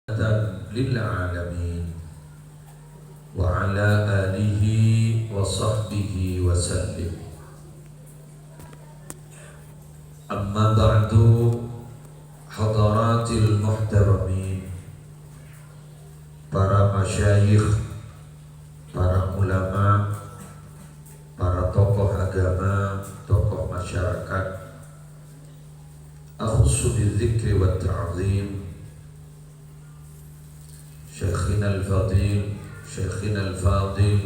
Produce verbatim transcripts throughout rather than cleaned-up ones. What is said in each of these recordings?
للعالمين وعلى آله وصحبه وسلم. أما بعد، حضرات المحترمين, para masyayikh, para ulama, para tokoh agama, tokoh masyarakat, أخص بالذكر والتعظيم شيخنا الفضيل، شيخنا الفاضل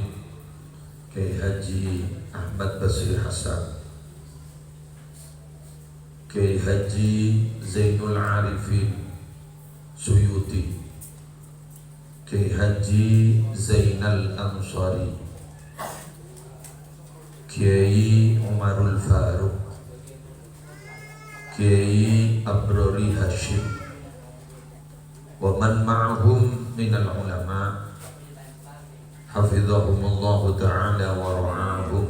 كي حاجي أحمد بصري حسن، كي حاجي زين العارفين سيوطي، كي حاجي زين الأنصاري، كي عمر الفاروق، كي أبراري هاشم، ومن معهم من العلماء، حفظهم الله تعالى ورعاهم،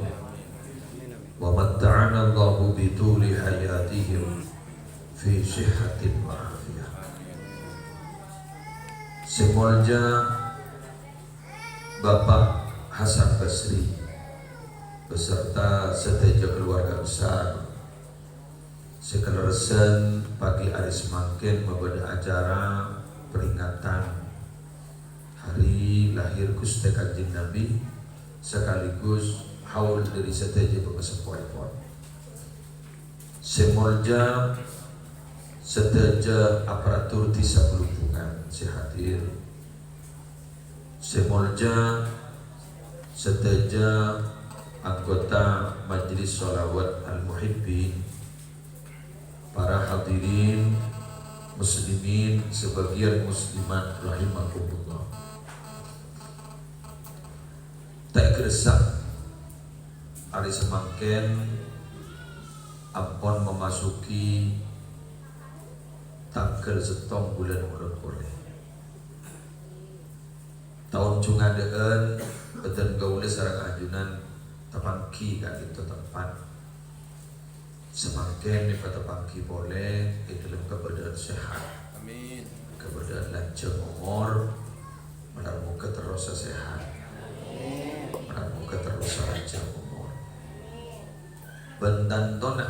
ومتعنا الله بطول حياتهم في صحة وعافية. Sè molja Bapak Hasan Basri beserta sadhâjâ keluarga besar, sè kalerressan pagi arè samangkèn mabâdâ acara peringatan hari lahir Ghustè Kanjeng Nabi, sekaligus haul dhâri sadhâjâ pangasempoèpon. Sè molja sadhâjâ aparatur Dhisa Blumbungan sè hadir. Sè molja sadhâjâ anggota Majelis Shalawat Al-Muhibbin, para hadirin muslimin sebagian muslimat rahimakumullah. Ta' èghâressa', arè samangkèn ampon mamasuki tangghâl sèttong bulân Molod polè. Taon jhungadhâ'ân bhâdhân kaulâ sareng ajunan tapangghi ka'dinto tempat. Samangkèn èpatapangghi polè è dhâlem kabâdâ'ân sehat. Amin. Kabâdâ'ân lanjhâng omor, malar moghâ terrosa sehat. Malar moghâ terrosa lanjhâng omor. Bân tantona,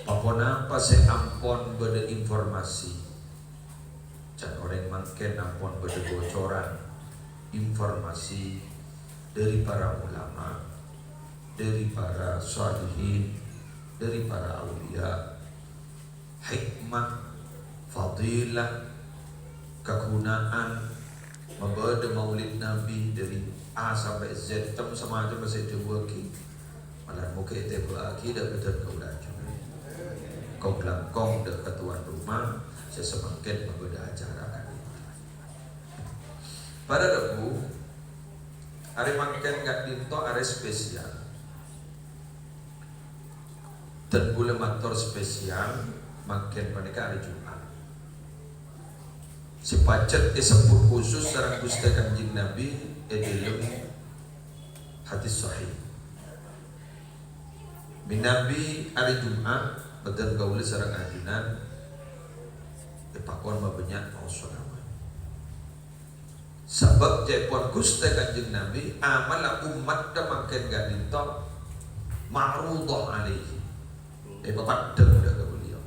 pa-ponapa sè ampon bâdâ informasi, can orèng mangkèn ampon bâdâ bocoran informasi dhâri para ulama, dhâri para shalihin, dhâri para auliya, hikmah, fadilah, kaghunaan mabâdâ Maulid Nabi dhâri A sampè' Z, tem-, samacemma sè èdhâbuwâghi, malar moghâ ètèbâ'âghi dhâ-, bhâdhân kaulâ ajunan. Kong-langkong dhâ' ka towan roma sè samangkèn mabâdâ acara ka'dinto. Para rabu, arè mangkèn ka'dinto arè spesial. Dhân kaulâ mator spesial, mangkèn panèka arè Jum'at. Sè pajhât èsebbhut khusus sareng Ghustè Kanjeng Nabi è dhâlem hadis sahih. Mènabi arè Jum'at, bhâdhân kaulâ sareng ajunan èpakon mabânnya' maos shalawat. Sabâb ca'èpon Ghustè Kanjeng Nabi, amalla ommatta mangkèn ka'dinto ma'rudah alaihi, èpapaddhâng dhâ' ka beliau.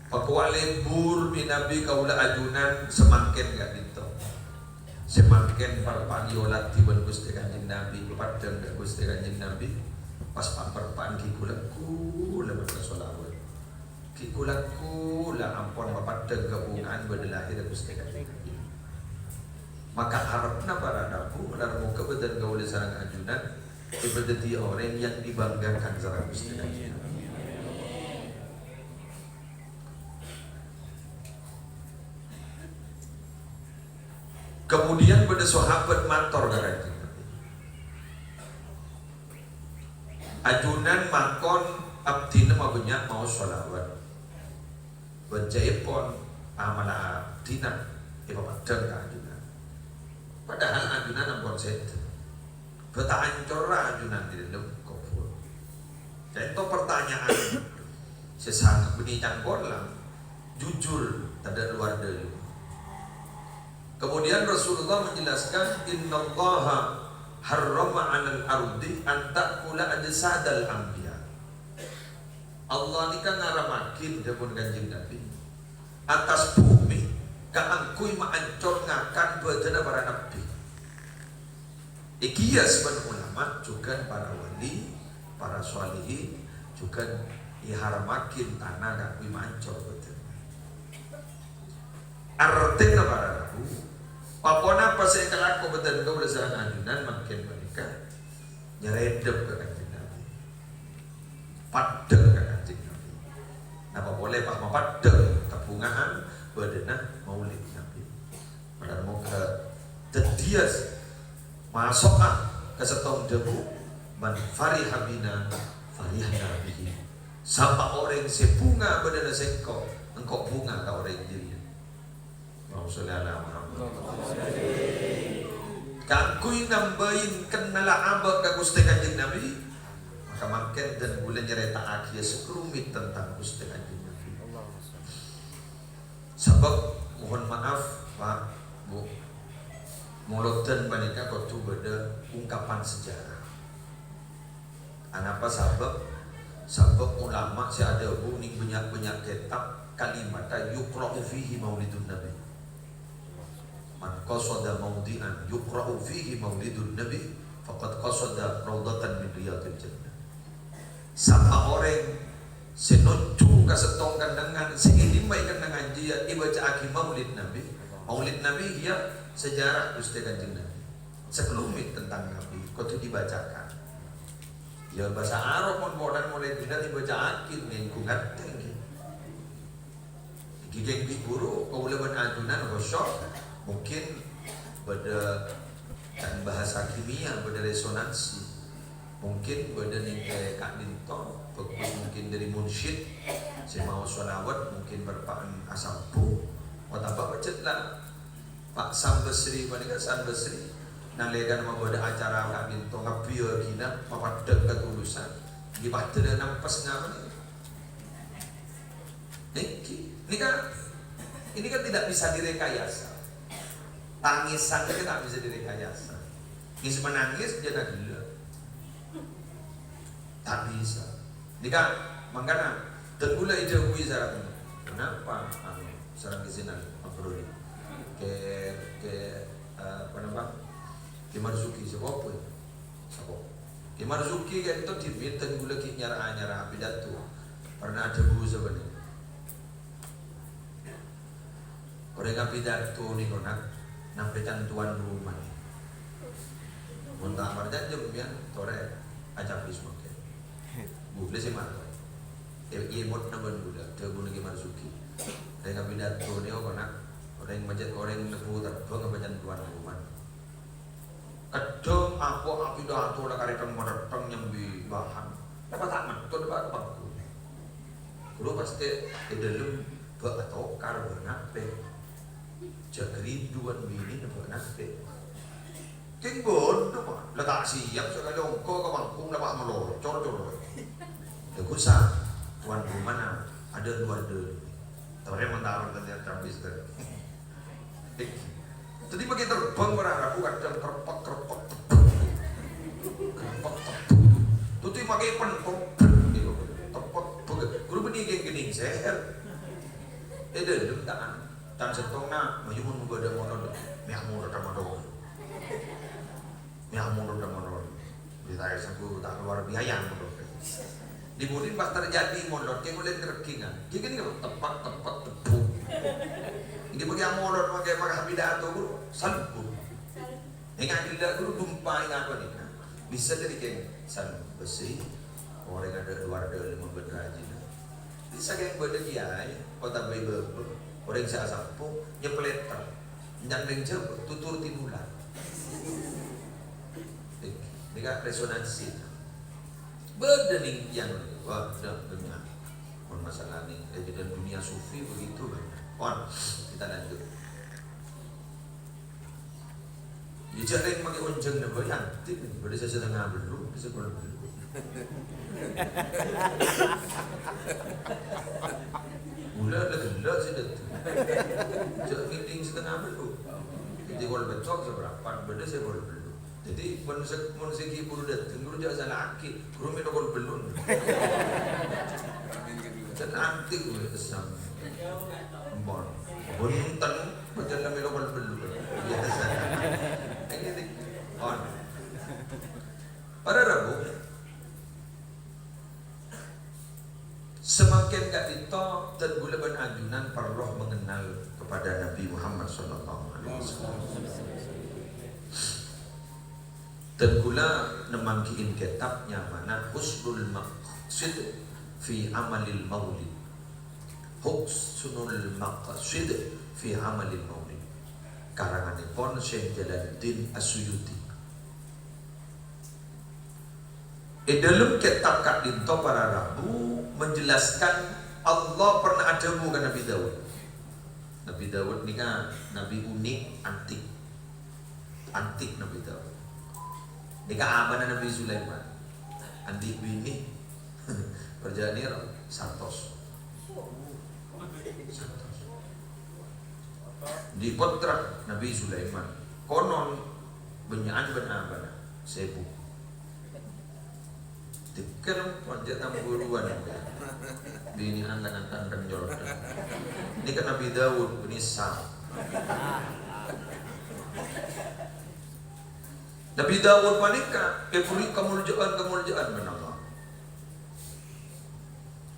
Pakowa lebur mènabi kaulâ ajunan samangkèn ka'dinto. Samangkèn parpa'na èolatè bân Ghustè Kanjeng Nabi, èpapaddhâng dhâ' Ghustè Kanjeng Nabi, pas pa-, parpa'na ghi' ghulâ-ghulâ maca shalawat. Ghi' ghulâ-ghulâ ampon mapaddhâng kabhungaan bâdâ lahèrra Ghustè Kanjeng Nabi. Maka arebbhâ para rabu, malar moghâ bhâdhân kaulâ sareng ajunan èpadhâddhiyâ orèng yang dibanggakan sareng Ghustè Kanjeng Nabi. Kemudian bâdâ sahabat mator ka Kanjeng Nabi, "Ajunan makon abdhina mabânnya' maos shalawat. Bân ca'èpon amalla abdhina èpapaddhâng ka ajunan." Padahal ajunan ampon sèdhâ. Bâta ancorra ajunan è dhâlem kobhur. Ka'dinto partanya'an sè sanget bânnè cangkolang. jujur, tadâ' luar dâlem. Kemudian Rasulullah menjelaskan, "Innallaha harrama 'alal ardi an ta'kula ajsadal anbiya." Allah nèka ngaramaghi, dhâbuna Kanjeng Nabi, attas bhumè kaangghuy maancor ngakan bhâdhânna para nabbhi. Èkiyas bân ulama, jhughân para wali, para shalihin, jhughân èharamaghi tana kaangghuy maancor bhâdhân. Artèna para rabu, pa-ponapa sè èkalako bhâdhân kaulâ sareng ajunan mangkèn panèka nyarèdhep ka Kanjeng Nabi. Paddhâng ka Kanjeng Nabi. Napa polè pas mapaddhâng kabhungaan bhâdhânna Maulid Nabi. Mara moghâ dhâddhiyâ maso'a ka sèttong dhâbu, "Man fariha bina, farihna bihi." Sapa orèng sè bhunga bhâdhânna sèngko', engko' bhunga ka orèng jârèya. Allahumma sholli ala Muhammad. Kaangghuy nambâi kennalla abâ' ka Ghustè Kanjeng Nabi, maka mangkèn dhân kaulâ nyarèta'aghiyâ sakalumit tentang Ghustè Kanjeng Nabi. Sabâb, mohon maaf, Pak, Bu, molodhân panèka kodhu bâdâ ungkapan sejarah. Anapa sabâb? Sabâb ulama sè adhâbu nèng bânnya'-bânnya' kètab, kalimatta yuqra'u fihi maulidun nabi. "Man qasada maudhi'an yuqra'u fihi maulidun nabi, faqad qasada raudhatan min riyadhil jannah." Sapa orèng sè nodhu ka sèttong kennengngan, sè èdhimmaè kennengngan jârèya èbâca'aghi Maulid Nabi. Maulid Nabi iyâ sejarah Ghustè Kanjeng Nabi. Sakalumit tentang Nabi, kodhu dibacakan. Iyâ, bhâsa Arab mon polana molaè ghellâ' èbâca'aghi, nènggu ngartè, ngghi. Ghi kèng bi' buru, kaulâ bân ajunan khusyuk, mungkin bâdâ kan bahasa kimia, bâdâ resonansi. Mungkin bâdâ nèng è ka'dinto, bhâghus mungkin dâri munsyid, sè maos shalawat, mungkin bârpa'an asabbhu, otabâ pajhât la Pak Sam Basri panèka, Sam Basri, nalèkana mabâdâ acara ka'dinto, ngabbhiyâghina, mapaddhâng katulusan, ghi' padâ nampes ngapanè. Nèka, ini kan, ini kan tidak bisa direkayasa. Tangisan itu tak bisa direkayasa. Ngis menangis, dia tak gila. Tak bisa. Nèka, mangkana, dhân kaulâ èdhâbuwi sareng, kenapa, anu, sareng Ki Zainal Mabruri? Kè, kè, eh, apa nama? Kè Marzuki, sapa, ya? Sapa? Kè Marzuki ka'dinto dhimèn dhân kaulâ ghi' nyara-nyara pidato. Pernah adhâbu sabâna. Orèng apidato nèko, na', nampè can tuan rumah. Mon ta' parcajâ, sampèyan torè acabis mangkèn. Bulâ sè mator. È, èmot nabân bulâ, dhâbuna Kè Marzuki. Orèng apidato nèko, na', orèng majât, orèng nebbhu terbâng apa can tuan rumah. Keddhâng apo apidato la karèteng-marèteng nyambi bahan. Napa ta' mettod, Pak, ka panggung? Ghuru pastè è dâlem bâ' atokar bâ' napè. Jhâ' karinduwân binèna bâ' napè. Kèng bâdâ, Pak. La ta' siap sakalè ongghâ ka panggung la, Pak, malocor-cor. Lha, ghu sa, tuan rumana adâ' luar dâlem. Torè mon ta' parcajâ, cabis, torè. Dhâddhi makè terbâng para rabu kadhâng krepek-krepek tebbhung. Krepek tebbhung. Dhâddhi makè penthok. Teppek, ghuru bânnè kèng ghening sèhèr. È dâlem ta'an. Tan sèttong na', mayu mon bâdâ molod. Mè' amolod, amolod. Mè' amolod, amolod. Berita saku ta' kalowar biaya molod. Di Budin pas terjadi molod, kèng ollè ngerègèngan. Kèng gini, teppek, teppek, tebbhung. Ini pakai molod, pakai, pakai pidato, ghuru. Salbu. Enggak, tidak, ghuru, dumpa, enggak, apa nih? Bisa jadi kèng San Basri, orèng adâ' luar dâlem bân rajina. Sakèng bâdâ kiyaè, otabâ è bâbâ, orèng sè asampung, nyepleter. Nyandeng jhâbâ, tutur tinular. Nèka resonansi. Bâdâ nèng yang, wah, udah, dunia. Mon masalah nèng, eh, dan dunia sufi begitu banyak. Pon, kita lanjut. Iyâ, jhâ' rèng makè onjhângnga bhâi, aktif, bâdâ sè setengah bellu', sè kol bellu'. Ghellâ', ghellâ' sè dâteng. Jhâ' ngèdhing satengnga bellu'. Dhâddhi kol pètto' sabârâmpa, bâdâ sè kol bellu'. Dhâddhi mon sè, mon sè ghi' buru dâteng, buru jhâ' sala'aghi. Buru mèlo kol bellu'. Jhâ' nanti gue kesam. Empon. Bhunten, bhunten mèlo kol bellu'. Biyasa. Ini nih. Pon. Para rabu. Samangkèn ka'dinto, dân kaulâ bân ajunan parlo mengenal kepada Nabi Muhammad sallallahu alaihi wasallam. Dân kaulâ nemmangghi'in kètab nyamana Husnul Maqasid fi Amalil Maulid. Husnul Maqasid fi Amalil Maulid. Karangannèpon Syekh Jalaluddin As-Suyuti. È dâlem kètab ka'dinto para rabu menjelaskan Allah pernah adhâbu ka Nabi Daud. Nabi Daud nèka nabi unik, antik. Antik Nabi Daud. Nèka abana Nabi Sulaiman. Andi' binè. Parjâ nèro, satos. Satos. Andi' pottra Nabi Sulaiman. Konon bânnya'an bân abana, sèbu. Dhâddhi, pon jhâ' tamburuwân. Binè'an tan-, tan-, tan-, nyolot. Nèka Nabi Daud, bânnè sa. Nabi Daud panèka èbherri' kamoljâ'ân, kamoljâ'ân bân Allah.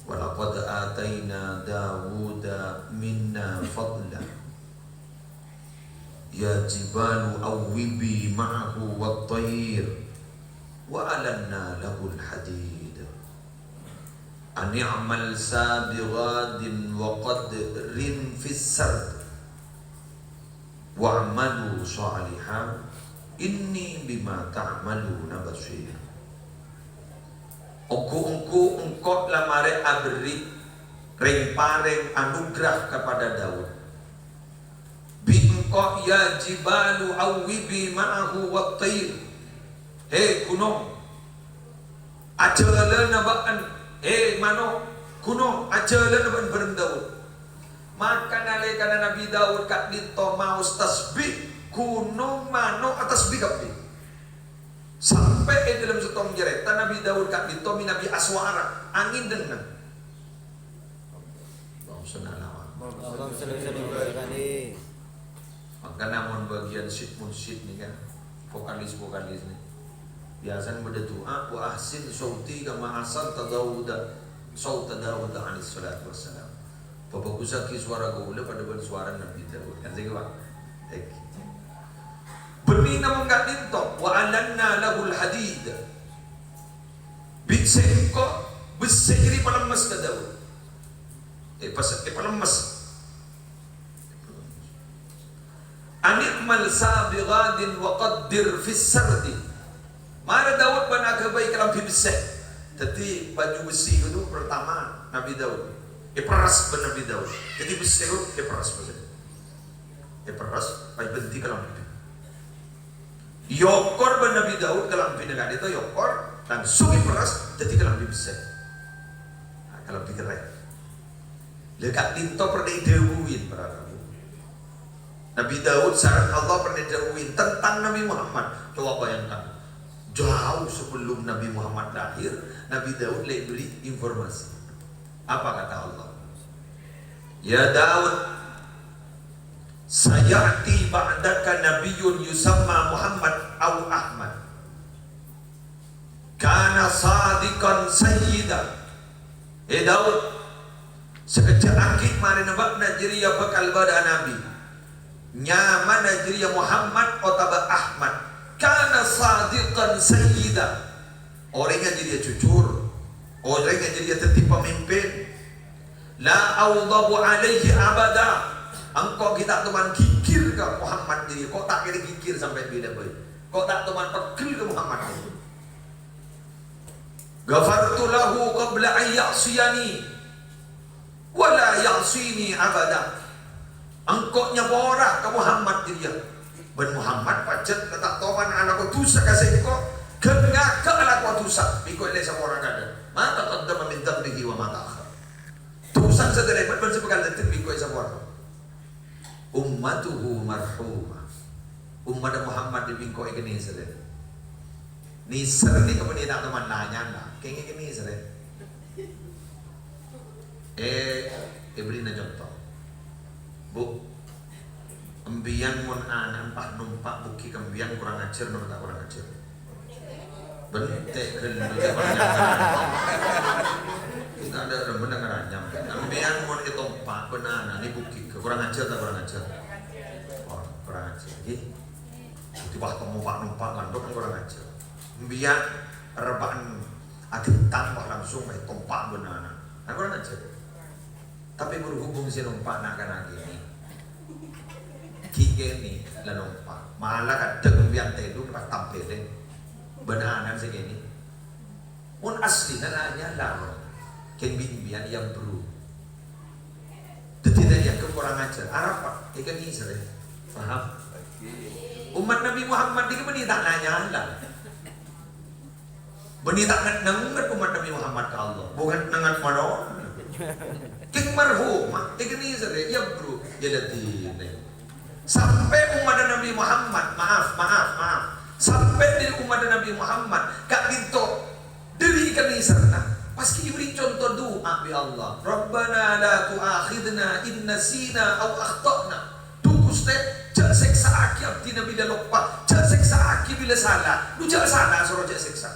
"Wa laqad ataina Dauda minna fadla." "Ya jibalu awwibi ma'ahu wat-tayr, wa alanna lahul hadid. An i'mal sabighatin wa qaddirin fis sard. Wa'malu shalihan, inni bima ta'maluna bashir." Ongghu-ongghu engko' la marè aberri' reng-pareng anugerah kepada Daud. Bi' engko', "Ya jibalu awwibi ma'ahu wat-tayr." He ghunong, ajhâlâna bâ'en, he mano', ghunong, ajhâlâna bâ'en bhâreng Daud. Maka nalèkana Nabi Daud ka'dinto maos tasbih, ghunong, mano' atasbih kabbhi. Sampè' è dâlem sèttong carèta Nabi Daud ka'dinto mènabi aswara, angèn dhengnga. Allahumma shalli ala Muhammad. Allahumma shalli wa sallim wa barik alaih. Mangkana mon bâgiyân syid-munsyid nèka, vokalis-vokalis nèka, biyasana bâdâ du'a, "Wa ahsin shauti kama ahsanta Dauda, shauta Dauda alaihi salatu wassalam." Pabhâghusaghi sowara kaulâ padâ bân sowara Nabi Daud. Kan sèngko', Pak? Èk. Bânnè namong ka'dinto, "Wa alanna lahul hadid." Bi' sèngko' bessè jârèya palemmes ka Daud. Èpas-, èpalemmes. "An i'mal sabighatin wa qaddir fis sardi." Mara Daud bân aghâbây kalambhi bessè. Dhâddhi, bhâjhu bessè ghâllu partama Nabi Daud. Èperres bân Nabi Daud. Dhâddhi, bessè ghâllu èperres bessè. Èperres, pas bhândhi kalambhi. Èokor bân Nabi Daud kalambhina ka'dinto èokor, langsung èperres dhâddhi kalambhi bessè. Nah, kalambhi kerrèng. Lha, ka'dinto pernah èdhâbuwi, para rabu. Nabi Daud sareng Allah pernah èdhâbuwi tentang Nabi Muhammad. Coba bayangkan, jauh sebelum Nabi Muhammad lahir, Nabi Daud la èberri' informasi. Apa kata Allah? "Ya Daud, saya'ti ba'daka nabiyyun yusamma Muhammad au Ahmad. Kana shadiqan sayyida." He Daud, sakejjhâ' aghi' marèna bâ'na jârèya bhâkal bâdâ'â nabi. Nyamana jârèya Muhammad otabâ Ahmad. Kana shadiqan sayyida. Orèngnga jârèya jujur. Orèngnga jârèya dhâddhi pamimpin. La aghdhabu alaihi abada. Engko' ghi' ta' toman ghighir ka Muhammad jârèya. Ko' ta' kèra ghighir sampè' bilâ bhâi. Ko' ta' toman peggel ka Muhammad jârèya. Ghafartu lahu qabla an ya'siyani, wa la ya'sini abada. Engko' nyapora ka Muhammad jârèya. Bân Muhammad pajhât la ta' toman alako dhusa ka sèngko', ghân ngaghâ' alako dhusa, bi' engko' la èsapora kadhâng. Ma taqaddama min dzambihi wa ma ta'akhkhar. Dhusana sè tarèma bân sè bhâkal dhâddhi bi' engko' èsapora. Ummatuhu marhumah. Ommadhâ Muhammad bi' engko' èkanèserrè. Nèser nèka bânnè ta' toman la nyala, kèng èkanèserrè. Eh, èbèrri'na conto. Bu, embiyan mon ana'na pa'-nompa' bhugghi ka embiyan korang ajhâr napa ta' korang ajhâr? Bhente' ghâllu jâ' panjhângan. Kita ada remen ngaranyam. Embiyan mon ètompa' bân ana'na bhugghi ka korang ajhâr ta' korang ajhâr? Oh, korang ajhâr, ghi. Jadi waktu mau pa'-nompa' mandhâr kan korang ajhâr. Embiyan rebbhâ'ân aghentang pas langsung ètompa' bân ana'na. Kan korang ajhâr. Tapè berhubung sè nompa' na'-kana' kènè', ghi' kènè' la nompa'. Mala kadhâng embiyan tèdung pas tampèlèng bân ana'na sè kènè'. Mon asli na' la nyala, kèng bi' embiyan èyambruk. Dhâddhi ta' èyangghep korang ajhâr. Arapa? Èkanèserrè. Paham? Ommat Nabbhi Muhammad nèka bânnè ta' la nyala. Bânnè ta' nget-nengnget ommat Nabbhi Muhammad ka Allah. Bu nget-nengnget malolo. Kèng marhumah, èkanèserrè, èyambruk, yâ la dinah. Sampè' ommadhâ Nabbhi Muhammad, maaf, maaf, maaf. Sampè' dâri ommadhâ Nabbhi Muhammad, ka'dinto dâri èkanèserrèna, pas ghi' èbèrri' conto du'a bi' Allah. "Rabbana la tu'akhidna in nasina aw akhta'na." Dhu Ghustè, jhâ' sèksa'aghi abdhina bilâ loppa, jhâ' sèksa'aghi bilâ sala. Dhu jhâ' sala, soro jhâ' sèksa.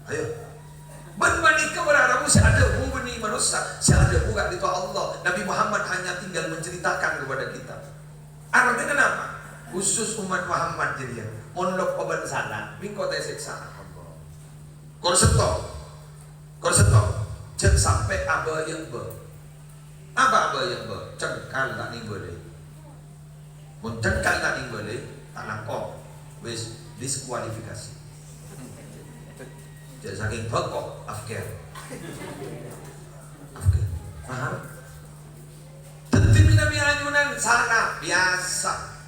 Ayo. Bân panèka para rabu sè adhâbu bânnè manossa, sè adhâbu ka'dinto Allah. Nabi Muhammad hanya tinggal menceritakan kepada kita. Artèna napa? Khusus ommat Muhammad jârèya. Mon loppa bân sala, bi' engko' ta' èsèksa Allah. Kor sèttong. Kor sèttong. Jhâ' sampè' abâ' yâ bâ. Apa abâ' yâ bâ? Cengkal ta' nèng bâlâi. Mon cengkal ta' nèng bâlâi, ta' langkong. Wis, diskualifikasi. Jhâ' sakèng bâko, afkèr. Afkèr. Paham? Dhâddhi mènabi anyunan sala, biyasa.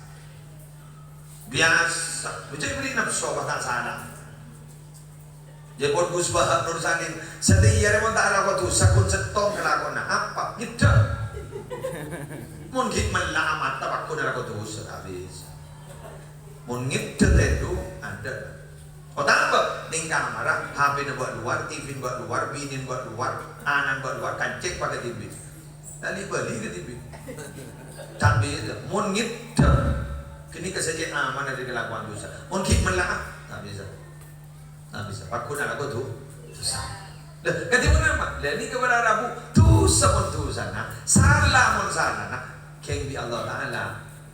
Biyasa. Bhâjâng bânnè napso pas ta' sala. Jâ' pon Gus Bahak Nur Salim, satèya rèya mon ta' alako dhusa, ghun sèttong kalakowanna. Apa? Ngèddhâ. Mon ghi' mella' amata, pagghun alako dhusa, ta' bisa. Mon ngèddhâ tèdung, adhâ. Otabâ, nèng kamarra, H P-na bâ' lowar, T V-na bâ' lowar, binèna bâ' lowar, ana'na bâ' lowar, kancèng pa' kadhibi'. Lali bâli kadhibi'. Ta' bisa, mon ngèddhâ. Ghânèka sè cè' amanna dâri kalakowan dhusa. Mon ghi' mella', ta' bisa. Ta' bisa. Pagghun alako dhu-, dhusa. Lah, kadhi ponapa? Lah, nèka para rabu, dhusa mon dhusana, sala mon salana, kèng bi' Allah Ta'ala,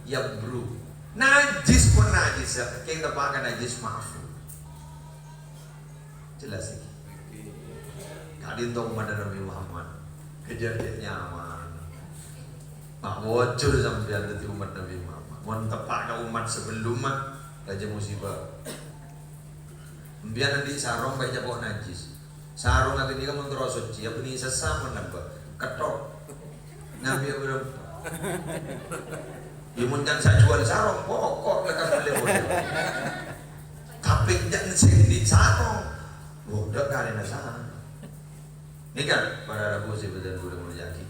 ya'fu. Najjhis mon najjhis, kèng teppa' ka najjhis ma'fu. Jelas iki. Ka'dinto ommadhâ Nabi Muhammad. Kejadian nyaman. Mak wojur sampèyan dhâddhi ommat Nabi Muhammad. Mon teppa' ka ommat sabellumma, rajâ musibah. Sampèyan andi' sarong bhâi capo' najjhis. Sarongnga ghânèka mon terro soccè, abânnè sassa mon nambâ. Ketthok. Nabi Ibrahim. Yâ, mon can sajhuwâl sarong, pokok lekas bellè model. Tapè can sè andi' sarong, bâdâ karèna sarong. Nèka, para rabu sè bâdhân kaulâ molja'aghi.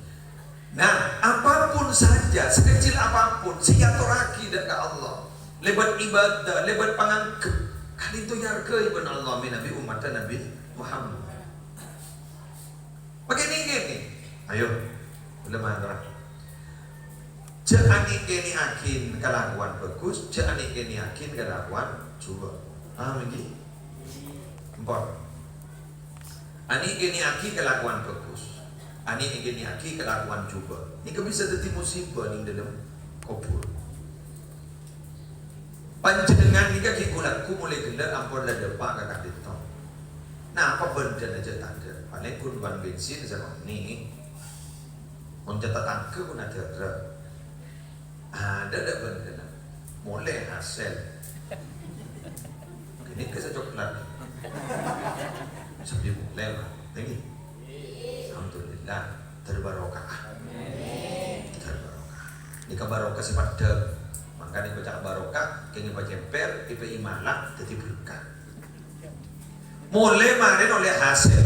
Nah, apapun saja, sekecil apapun, sè èyatorraghi dâ' ka Allah, lèbât ibadah, lèbât pangangghep, ka'dinto èarghâi bân Allah mènabi ommadhâ Nabi Muhammad. Pakènè'-kènè'. Ayo, kaulâ mator. Jhâ' anè'-kènè'aghin kalakowan bhâghus, jhâ' anè'-kènè'aghin kalakowan jhubâ'. Paham ènggi? Empon. Anè'-kènè'aghi kalakowan bhâghus. Anè'-kènè'aghi kalakowan jhubâ'. Nèka bisa dhâddhi musibah nèng dâlem kobhur. Panjhennengngan nèka ghi' ghu-lagghu molaè ghellâ' ampon la dâpa' ka ka'dinto. Napa bhândhâna jhâ' tandhâ? Palèng ghun bân bensin sakonè'. Mon jhâ' tatangghâ ghun adhârâ. Adâ' dâ' bhândhâna. Molè hasèl. Ghânèka sè coklat. Sambi molè, Pak. Ngghi. Alhamdulillah. Terbarokah. Terbarokah. Nèka barokah sè paddhâng. Mangkana èkoca' barokah, kèng èpacèmpèr, èpèimala, dhâddhi berkah. Molè marèn ollè hasèl.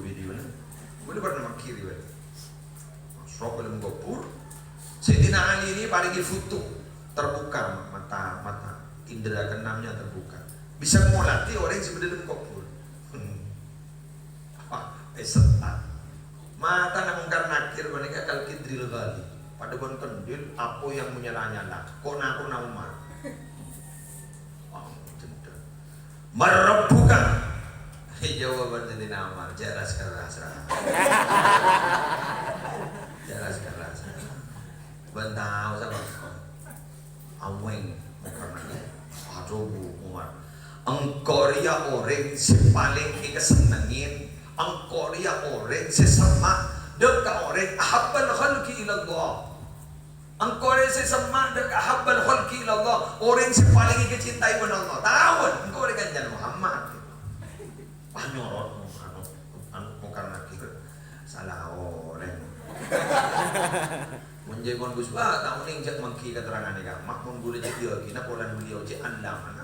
Bâdâ bârna mangkiri bâdâ. Masuk ke dalam kubur. Sayyidina Ali ini parèngè foto, terbuka mata, mata indera keenamnya terbuka. Bisa ngolatè orèng sè bâdâ dalam kubur. Hmm. Wah, eh, setan. Matana Mungkar Nakir panèka kal qidril ghali. Padâ bân kendil, apoy yang menyala-nyala. Kok na-, kok na Umar. Wah, jendhâ. "Man rabbuka?" Jawâbân Sayyidina Umar, "Jelas keras, Ra. Jelas keras, Ra. Bân tao sapa engko'?" Awèng Mungkar Nakir. "Aduh, Bu Umar. Engko' rèya orèng sè palèng èkasennengngè, engko' rèya orèng sè semma' dâ' ka orèng ahabbal khalqi ilallah." Engko' orèng sè semma' dâ' ka ahabbal khalqi ilallah, orèng sè palèng èkacintai bân Allah. Taon, engko' orèng Kanjeng Muhammad. Wah, nyorot, anu, anu, Mungkar Nakir. Sala orèng. Mon jhâ' mon Gus Ba, ta' onèng jhâ' mangghi katerrangan è kamma, mon ghulâ jhâ' iyâ ghina polana beliau cè' andamana.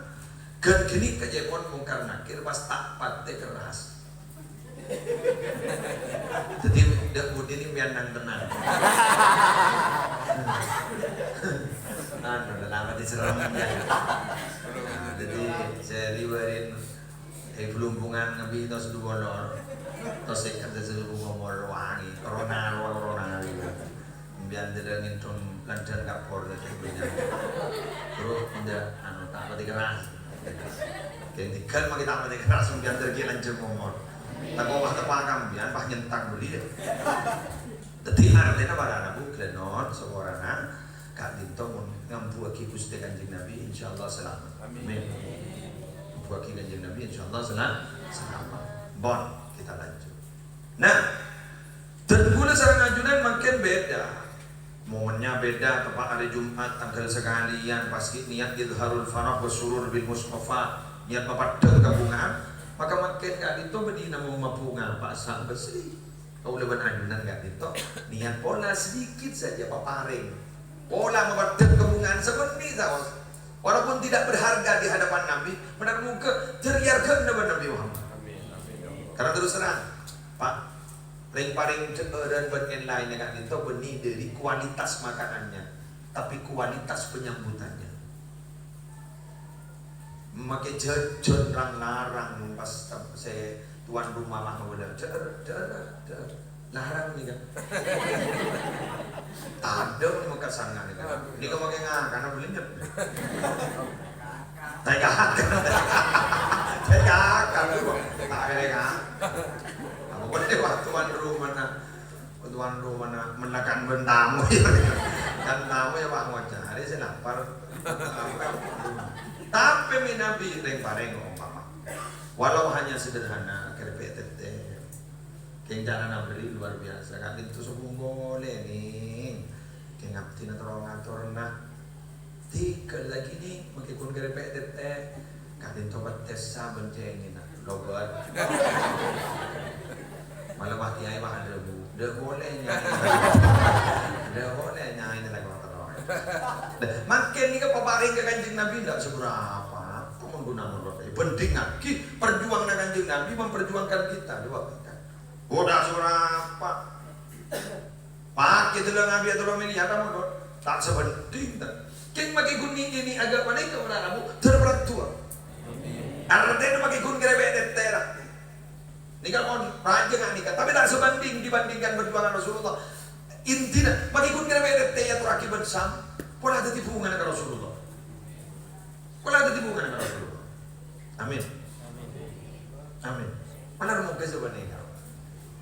Ghân ghânèka jhâ' mon Mungkar Nakir pas ta' patè kerras. Dhâddhi, dâ' budi nè' mèyan nang-tennang. Anu, la mati serem, ya. Nah, dhâddhi, sè riwayat è Blumbungan ngambi tos dhu polo. Tos sèket sè umur wangi. Corona, corona. Sampèyan dâlâ ngènthom lanjhân kapor dhâddhi bânnya'. Bro, enjâ', anu, ta' patè kerras. Kèng tèghâl makè ta' patè kerras, sampèyan dâlâ ghi' lanjhân momor. Tako' pas teppa' kampèyan, pas nyentak budi, ya. Dhâddhi artèna para rabu, ghâlânon, saporana, ka'dinto mon ngambuwâghi Ghustè Kanjeng Nabi, insyaallah salamet. Amin. Amin. Ngambuwâghi Kanjeng Nabi, insyaallah sela-, salamet. Bon, kita lanjut. Nah, dân kaulâ sareng ajunan mangkèn bhidhâ. Momennya beda, tepat hari Jumat, tanggal sekalian, pas ghi' niat idharul farah wa surur bil Mustafa, niat mapeddhâng kabhunga'an, maka mangkèn ka'dinto bâdhina mabhunga, pas sambesri. Kaulâ bân ajunan ka'dinto, niat pola sedikit saja paparèng. Pola mapeddhâng kabhunga'an sabânnè saos. Walaupun tidak berharga di hadapan Nabi, mènar moghâ dhâri arghâna bân Nabi Muhammad. Amin, amin, ya Allah. Karena terus terang, Pak, rèng-parèng dhâ'ârân bân èn-laènna ka'dinto bânnè dhâri kualitas makanannya, tapi kualitas penyambutannya. Makè jhâjhân rang-larang pas sè tuan rumah mah ngolah, "Dhâ'âr, dhâ'âr, dhâ'âr." Larang nèka. Tadâ' nèka makasanna nèka. Nèka makè ngakana bâlinyet. Tèkak. Tèkak. Aduh, tak kena ngak. Apa boleh, Pak, tuan rumah, nah. Tuan rumah, nah, menakan bentamu. Kan tamu ya, Pak, ngoca'. Hari saya lapar. Tapi mè' Nabi rèng-parèng umpama. Walau hanya sederhana, kerepek tètè. Kèng carana bherri' luar biasa, ka'dinto sobung polè, nèng. Kèng abdhina terro ngatorna. Tèghâl lagi, nèng, makè ghun kerepek tètè. Ka'dinto pettessa bân cèngèna. Lobât. Malah wah kiai wah adhâbu. Dâ' polè, Nyai. Dâ' polè, Nyai, nèng terro. Mangkèn nèka paparèng ka Kanjeng Nabi, ndak seberapa. Apa mon ghun amolot. Bhândhingngaghi perjuanganna Kanjeng Nabi memperjuangkan kita. Dua kali. Kodhâ sora apa? Pakè tello' ngabiyâ tello' miliar ta' molot. Ta' sabhânding, ta'. Kèng makè ghun nè'-nè'è aghâ' panèka para rabu, dhâr-parduwâ. Artèna makè ghun kerepek tètè, ra. Nèka mon rajâ nèka, tapè ta' sabhânding dibandingkan perjuangan Rasulullah. Intina, makè ghun kerepek tètè èyatorraghi bân Sam, pola dhâddhi bhungana ka Rasulullah. Pola dhâddhi bhungana ka Rasulullah. Amin. Amin. Malar moghâ sabâna, ya.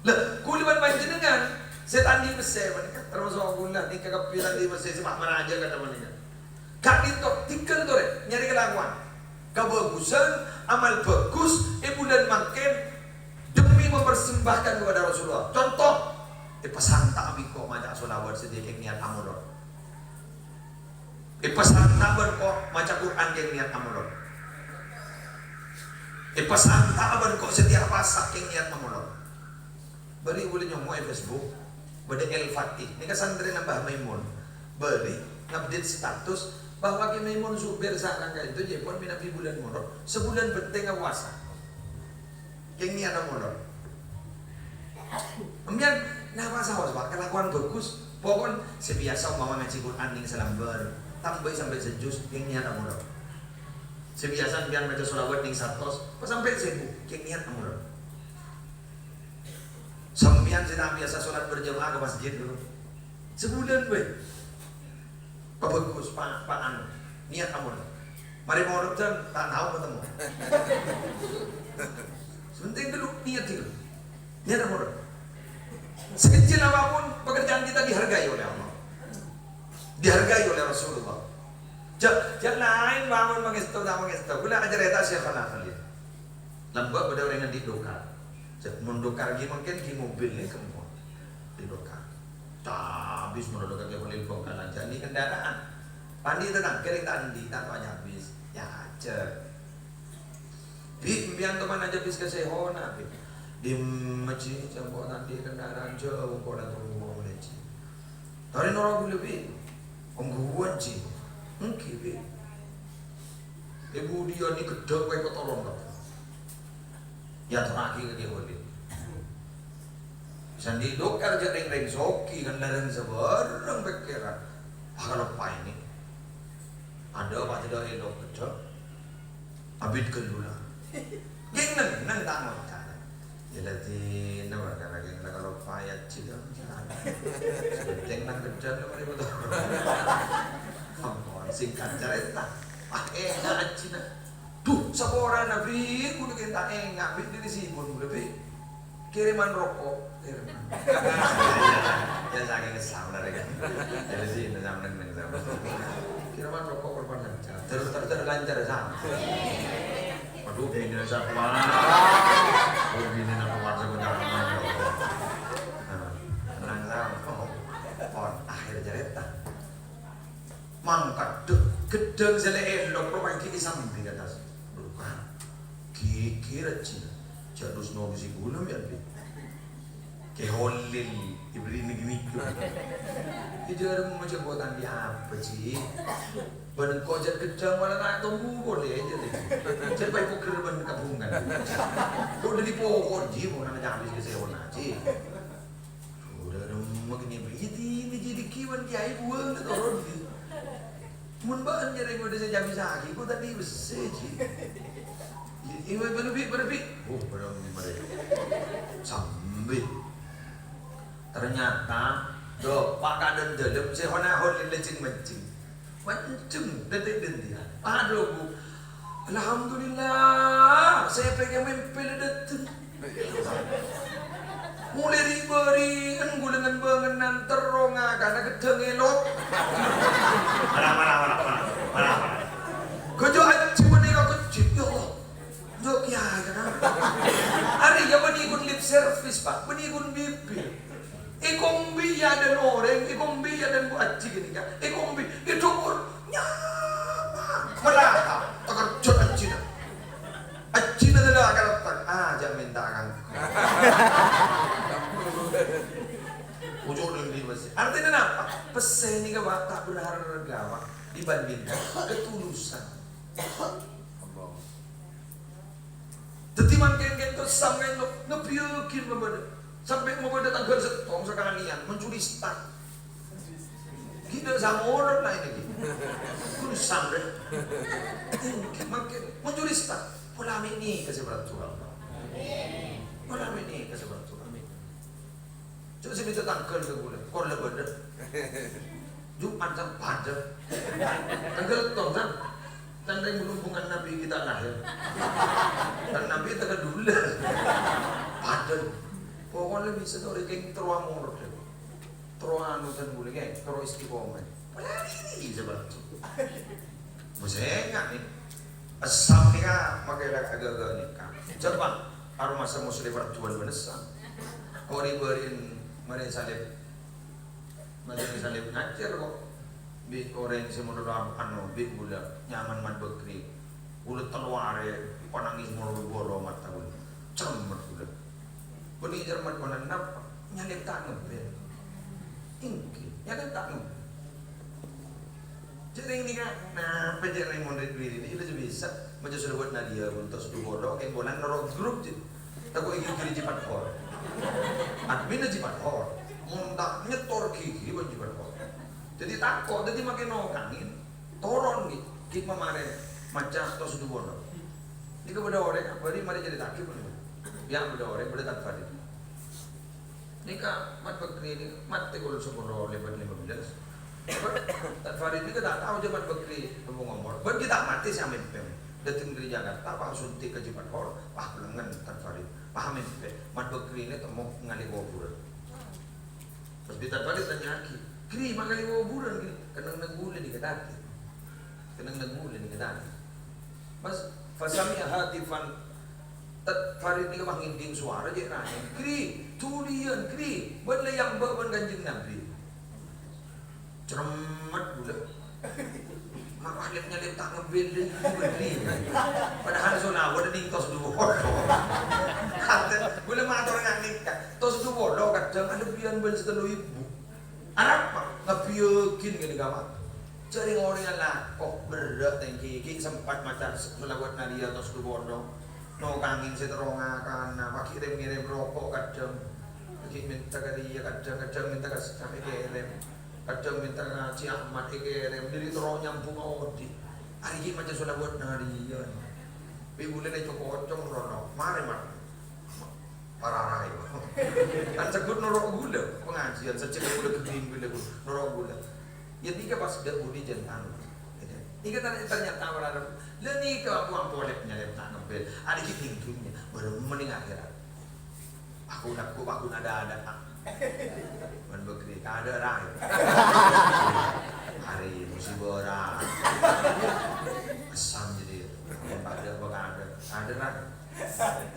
Lah, kaulâ bân panjhennengngan sè ta' andi' pèssè panèka, termasuk kaulâ nèka kabbhi ta' andi' pèssè sè pas marajâ kadhâ' panèka. Ka'dinto, tèghâl torè, nyarè kalakowan. Kabhâghusân, amal bhâghus, è bulân mangkèn, demi mempersembahkan kepada Rasulullah. Contoh, èpasanta' bi' engko' maca sholawat sadhâjâ kèng niat amolot. Èpasanta' bân ko-, maca Qur'an kèng niat amolot. Èpasanta' bân ko-, setiap pasa kèng niat amolot. Bâri' bulâ nyomo è Facebook, bâdâ El Fatih. Nèka santrèna Mbah Maimun. Bâri' ngupdate status bahwa Kè Maimun Zubair sareng ka'dinto jhâ' pon mènabi bulân Molot, sabulân bhenteng apowasa. Kèng niat amolot. Sampèyan napa saos, Pak? Kalakowan bhâghus. Pokon sè biyasa umpama ngajhi Qur'an nèng salambâr, tambâi sampè' sajus, kèng niat amolè. Sè biyasa sampèyan maca sholawat nèng satos, pas sampè' sèbu, kèng niat amolè. Sampèyan sè ta' biyasa sholat berjamaah ka masjid, lho. Sabulân bhâi. Pabhâghus, pa-, pa-, anu, niat amolè. Marè molodhân, ta' tao ketemu. Sè pentèng ghâllu niat ghâllu. Niat amolè. Sekecil apapun pekerjaan kita dihargai oleh Allah. Dihargai oleh Rasulullah. Jhâ', jhâ' laèn bângon mangèsto ta' mangèsto. Kaulâ acarèta Syaikhona Khalil. Lambâ' bâdâ orèng andi' dokar. Jhâ', mon dokar ghi' mangkèn ghi' mobil nèka mon. Andi' dokar. Cabis mon dokar ghi' mobil Bhângkalan jhâni kendaraan. Pandi tetangga rèng ta' andi' ta' towa cabis. Ya, ajâ. Bi', sampèyan toman ajâ bis ka Syaikhona, Bi'. Dimma, Ji, jhâ' engko' ta' andi' kendaraan jhâu, engko' la towa, Ji. Tarè noro' ghulâ, Bi'. Ongghuwân, Ji. Èngghi, Bi'. È budiyân nè ghedhâ' bhâi patoron, Pak. Èyatorraghi ka Kè Khalil. Sè andi' dokar jhâ' rèng-rèng soghi kan larang sabârâng pèkkèran. Ah, kaloppaè nè. Adâ' apa tadâ' èlok ghedhâ'. Abit ghâllu la. Kèng neng-neng ta' ngoca'. Yâ la dinah, parkara kèng la kaloppaè ajhi la. Sè pentèng nang ghedhâ' la marè patoron. Ampon, singkat carèta. Ah, enga' ajhina. Dhu, saporana, Bi', ghulâ kèng ta' enga', Bi', dâri sibun ghulâ, Bi'. Kiriman roko', kiriman. Ya, sakèng Islam la rèng. Jadi sih, ini sampeyan, ini sampeyan. Kiriman roko' korban lancar. Terus, terus, terus lancar, Sam. Waduh, bini saya kuat. Oh, bini nak kuat, saya kuat. Nah, tenang, Sam. Oh, akhir cerita. Mangkat, dhu, ghedhâng sè la èlok, rowa èngghi èsambhi ka attas. Aduh, Kang, ghighir ajhina. Jhâ' dus-nodusi ghulâ, yâ, Bi'. Kè Holil, èbèrri'na ghânèka. Èjhârâng maca Quran, yâ apa, Ji? Bân engko' jhâ' ghedhâng, wala ta' tombu polè, jhâ'. Jhâ' bhâi pogher bân kabhungan. Kok dâri pokok, Ji, mon ana' cabis ka sèona, Ji. Ora remma kènè bâriyâ, dina jârèya kèwan kèyaè buwâng toron, ghi. Mon bâ'na jârèya ngodâ sè cabisaghi, kok tadâ' bessè, Ji. Iwè bâlâbi, bâlâbi. Oh, bârâmma rè. Sambhi. Ternyata, dâpa' ka dâlem, sè hona-hon lèncèng-mèncèng. Manjeng, dântè'-dântè'an. Adhu, Bu. Alhamdulillah, sè pèkkèr mèmpè la dâteng. Mulè ri'-bâri'en ghulâ ngen-bângènan terro ngakana ghedhâng èlok. Mara, mara, mara, mara, mara, mara. Ghâjâ ajhi panèka kejjhit, ya Allah. Jhâ' kèyaè, kan? Arèya bânnè ghun lip service, Pak. Bânnè ghun bibir. Èkombhi yâ dân orèng, èkombhi yâ dân Bu Ajhi ghânèka. Èkombhi, èdhukur, nyaman. Mara, takerjhât ajhina. Ajhina dâlâ akal otak. Ah, jhâ' mènta kanggo. Ujung neng di masjid. Artèna napa? Pèssè nèka, Pak, ta' berharga, Pak. Dibandingkan ketulusan. Dhâddhi mangkèn kènto sampèyan ngebbhiyâghi mabâdâ. Sampè' mabâdâ tangghâl sèttong sakalèyan mencuri start. Ghi' dâ' samorot la ènè ghi. Kun sampè'. Mangkèn mencuri start. Pola mè' nèka sè bârâ' ghulâ. Pola mè' nèka sè bârâ' ghulâ. Jhâ' sè mènta tangghâl ka ghulâ, kor la bâdâ. Jum'at, Sam, padâ. Tangghâl sèttong, Sam. Tang rèng berhubungan Nabi kita lahir. Kan Nabi tangghâl dulâ. Padâ. Pokokna bisa to rèng terro amorot, terro anu dân ghulâ, terro istiqomah. Polana sè bârâ'. Mosènga nè. Èssam nèka makè la ghâghâ nèka. Coba, aromasa Muslim bârâ' duwân bân èssam. Kok ri-bâri'en marè salib. Marè salib ngajhâr kok. Bi' orèng sè model anu, bi' ghulâ nyaman man bâkri. Ghulâ tello arè panangès moro-boro mata ghulâ. Cermet ghulâ. Bânnè cermet bân napa? Nyalib ta' ngebbhir. Èngghi, nyalib ta' ngebbhir. Jhâ' rèng nèka, napa jhâ' rèng mon ri-bâri'en nèka bisa maca shalawat Nadia buntos dhu polo, kèng polana noro' grup jhâ'. Tako' èngghi jhâ' rèng cepat kor. Adminna Jimat Hor. Mon ta' nyetor ghi-ghi bân Jimat Hor. Dhâddhi tako', dhâddhi makè nokangè. Toron ghi, ghi mamarè maca tos dhu polo. Nèka bâdâ orèng, bâri' marè carita'aghi pon. Ya, bâdâ orèng, bâdâ Tad Farid. Nèka Mat Bakri nèka matè kol sapolo lèbât lèma bellâs. Tad Farid nèka ta' tao jâ' Mat Bakri nèmbhâng omor. Bân ghi' ta' matè sè amèmpè. Dâteng dâri Jakarta, pas suntik ka Jimat Hor, pas bâlângen Tad Farid. Pas amèmpè. Mat Bakri nèka temmo ngalè kobhurân. Pas bi' Tad Farid tanya'aghi, "Gri, ma' ngalè kobhurân, Gri?" "Kennengngan kaulâ nèka tadâ'." "Kennengngan kaulâ nèka tadâ'." Pas, fasami'a hatifan, Tad Farid nèka pas ngèdhing sowara cè' rahèm, "Gri, dhuliyân, Gri, bâ'na la èambâ' bân Kanjeng Nabi." Cermet kaulâ. Ma' nyalèp-nyalèp ta' ngebbel, Gri. Padahal sholawat nèng tos dhu polo. Kaulâ mator nga' nèka, tos dhu polo kadhâng alebbiyân bân satello èbu. Arapa? Ngabbhiyâghin ghânèka, Pak. Jhâ' rèng-orèngnga lako, berrâ' tèngghi, ghi' sempat maca sholawat Nariyah tos dhu polo. Nokangè sè terro ngakana, paghi' rèm-ngèrèm roko' kadhâng. Paghi' mènta ka rèya kadhâng, kadhâng mènta ka sè samè kèrèm. Kadhâng mènta ka Haji Ahmad èkèrèm, dâri terro nyambhung odi'. Arè ghi' maca sholawat Nariyah. Bi' kaulâ lè co-koco rono. Marè, Mat. Pararae. Kan seggut noro' kaulâ, pengajian sajjhegghâ kaulâ ghâddhing bilâ kaulâ, noro' kaulâ. Ya, nèka pas dâ' budi jân anu. Nèka ter-, ternyata ora, la nèka aku ampon lep-nyalep ta' ngebbel. Adâ' ghi' nèng dhunnya, bârâmma nèng akhèrat. Aku laku, aku nada-ada. Man Bakri, kada rae. Hari musibah ora. Asam jadi. Kada apa kada. Kada rae.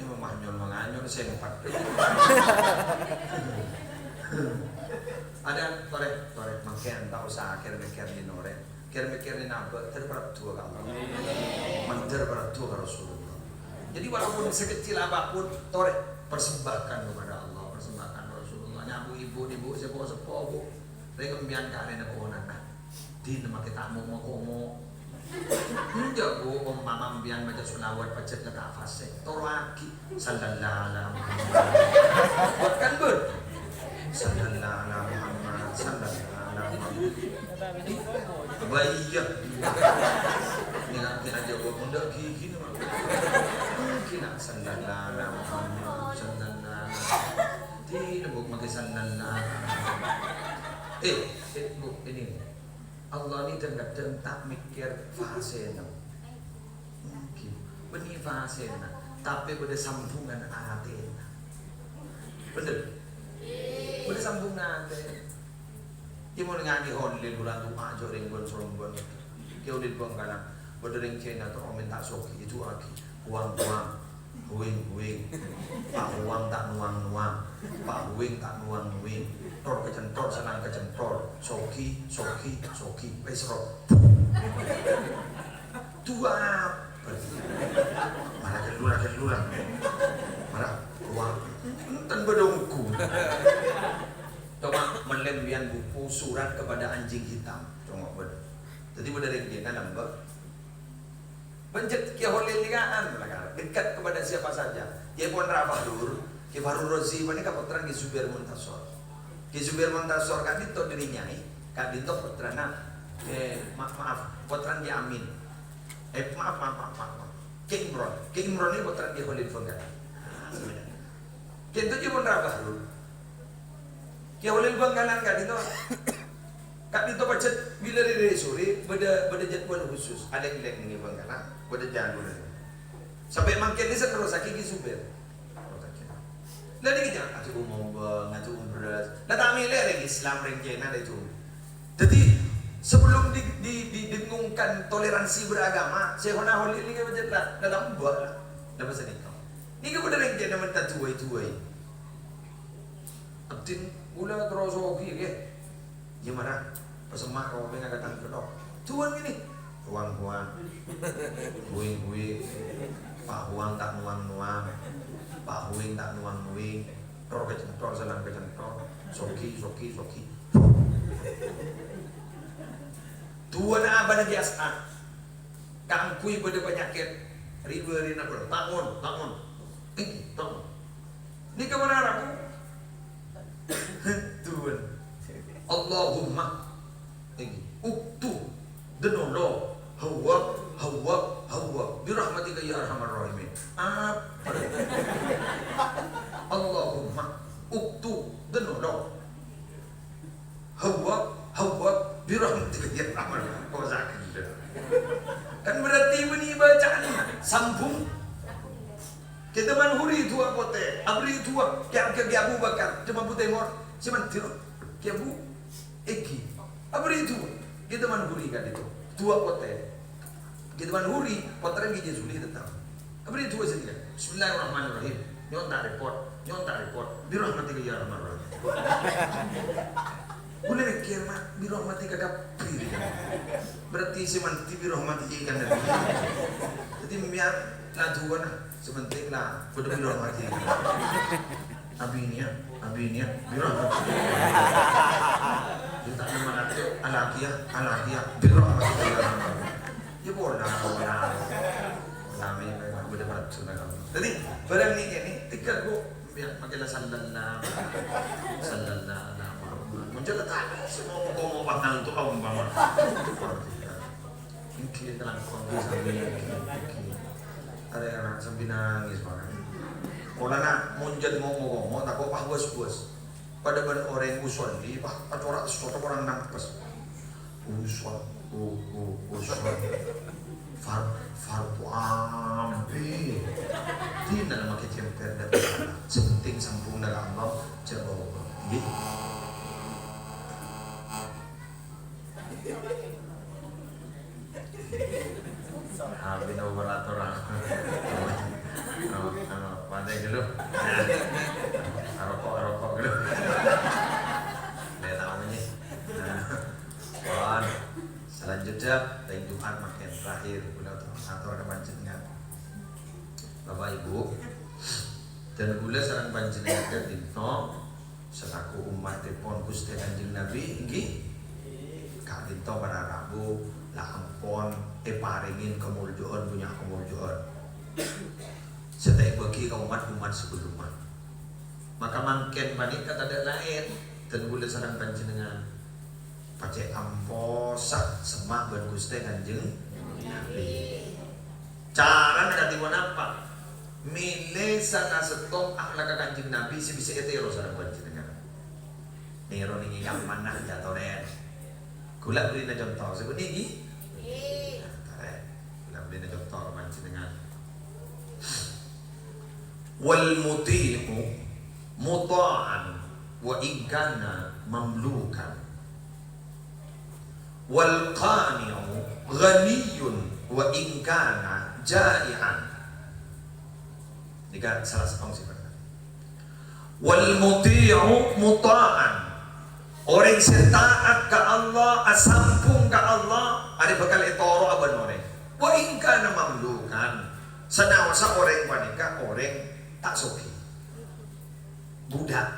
Ini mah nyol manganyol sempat. Ada, tore, tore, mangkèn ta' osa kèr-mèkkèr dinore. Kèr-mèkkèr dinabâ, ter parlo du'a ka Allah. Mandhâr parlo du'a ka Rasulullah. Jadi walaupun sekecil apapun, tore, persembahkan kepada Allah, persembahkan ke Rasulullah. Nyabu ibu, ibu, sepo-sepo, Bu. Rèng empiyan karena ponana. Dina makè ta' mo-, mo-, komo. Enjâ', Bu, umpama empiyan maca sholawat pajhât la ta' fasè. Toroaghi, "Sallallahu ala Muhammad." Buat kan, Bu? "Sallallahu ala Muhammad, sallallahu ala Muhammad." Wah, iyâ. Nèka, nèka jawab, "Enjâ' ghi-ghi, Mak." Mungkin, nak, "Sallallahu ala Muhammad, sallallahu ala." Dina, Bu, makè sallallahu. Eh, eh, Bu, ini. Allah ni dhâng-kadhâng ta' mèkkèr fasèna. Mungkin bânnè fasèna, tapè bâdâ sambungan atèna. Bhender? Bâdâ sambungan atèna. Kè mon ngangghâ Holil, bulan tu'a, jhâ' rèng bân-sambân. Kè Holil Bangkalan, bâdâ rèng Cèna terro mènta soghi, èdu'aaghi. Wang-wang. Huwing-huwing. Pak Huwang ta' nuwang-nuwang. Pak Huwing ta' nuwang-nuwing. Tor kacentor, sanang kacentor. Soghi, soghi, soghi. Wes, ro. Du'a. Mara gellura, gellura. Mara, wah. Enten bâdâ ongghu. Coba mellè biyan buku Surat Kepada Anjing Hitam. Congok bâdâ. Dhâddhi bâdâ rèng Cèna lambâ'. Panjhât Kè Holil nèka, anu, lakar, dekat kepada siapa saja. Kè Pon Ra Fahrur, Kè Fahrur Razi panèka pottrana Kè Zubair Muntasor. Kè Zubair Muntasor ka'dinto dhâri nyai, ka'dinto pottrana, eh, ma-, maaf, pottrana Kè Amin. Eh, maaf, maaf, maaf, maaf, maaf. Kè Imron. Kè Imron nèka pottrana Kè Holil Bangkalan. Ka'dinto Kè Pon Ra Fahrur. Kè Holil Bangkalan ka'dinto. Ka'dinto pajhât bilâ rè-, rè-, sore bâdâ, bâdâ jadwal khusus. Alèng-lèng nèng Bangkalan, bâdâ jadwal. Sampè' mangkèn nèka sè nerrossaghi Kè Zubair. La nèka jhâ' ajhâ' umombâng, ajhâ' umbras. La ta' mèlè rèng Islam, rèng Cèna, rèng Jung. Dhâddhi, sebelum di, di, didengungkan toleransi beragama, Syaikhona Holil nèka pajhât la, la lambâ' la. La pas nèka. Nèka bâdâ rèng Cèna mènta duwai-duwai. Abdhina kaulâ terro soghi, ghi. Iyâ, mara. Pasemma' kopèngnga ka tang kèthok. Duwân ngènè. Huwang-huwang. Huwing-huwing. Pak Huwang ta' nuwang-nuwang. Pak Huwing ta' nuwang-nuwing. Tor kacentor, sanang kacentor. Soghi, soghi, soghi. Duwâna abâna Kè As'ad. Kaangghuy bâdâ panyakèt. Ribâ rèna bâr. Taon, taon. Èngghi, taon. Nèka mara rabu, Iki, uktu, denolo, hawa, hawa, hawa, birahmatika ya arhamar rahimin. Apa? Allahumma, uktu, denolo, hawa, hawa, birahmatika ya arhamar rahimin. Kok sakit? Kan berarti ini bacaan sambung. Kita manhuri dua pote, abri dua, kayak, kayak Abu Bakar, cuma putih mor, cuma tiro, kayak Bu. Egi. Apa itu? Kita manhuri kan itu. Dua pote. Kita manhuri, potren gigi suli tetap. Apa itu sini kan? Bismillahirrahmanirrahim. Nyon tak repot, nyon tak repot. Birahmatika ya arhamar rahimin. Boleh mikir, Mak, birahmatika kapri. Berarti si manti birahmati ikan tadi. Jadi biar lah dua nah, sementing lah, pada birahmati. Abinya, abinya, birahmati. Dia tak nama nanti, alakia, alakia, birahmati. Ya, bola, bola. Lami, memang udah berat, sudah kamu. Jadi, barang ini, ini, tiga, Bu. Ya, pakai lah sandal, nah. Sandal, nah, nah, Muhammad. Muncul tak, semua mau, mau pangal tuh, kamu, Muhammad. Luar biasa. Iki langkong sambi iki. Arè anak sambi nangis, Pak. Polana mon jhât ngomo-ngomo, tako' pas bos-bos. Padâ bân orèng musolli, pas acora' sotto orang nampes. Usol, u, u, usol. Far, fardu ambi. Dina makkè cemper dâ'. Sè penting sampun dâ' Allah, jhâ' bâbâ. Ngghi. Abin operator. Anu, anu, pantai dulu. Arokok, arokok dulu. Dia tahu ni. Nah, pon. Selanjutnya, ring Jumat makin terakhir, kula atur ka panjenengan. Bapak Ibu, dan kula sareng panjenengan ka'dinto, selaku umatèpon Ghustè Kanjeng Nabi, inggih, ka'dinto para rabu la ampon èparèngè kamoljâ'ân, bânnya' kamoljâ'ân sè ta' èbâgi ka umat-umat sabellunna. Maka mangkèn panèka tadâ' laèn, dan kula sareng panjenengan pajhât ampossa semma' bân Ghustè Kanjeng Nabi. Carana kadhi ponapa? Mèlè sanga sèttong akhlakka Kanjeng Nabi sè bisa ètèro sareng panjenengan. Nèro nèng è kamma, ya, torè. Kula bherri'na conto, sè bânnè, ghi? Ngghi. Nah, torè. Kula bherri'na conto ka panjenengan. Wal muti'u muta'an wa in kana mamlukan. Wal qani'u ghaniyyun wa in kana ja'ian. Nèka salah sèttong sifat. Wal muti'u muta'an. Orèng sè taat ka Allah, asampung ka Allah, arè bhâkal ètoro'a bân orèng. Wa in kana mamlukan. Sanaossa orèng panèka orèng ta' soghi. Budak.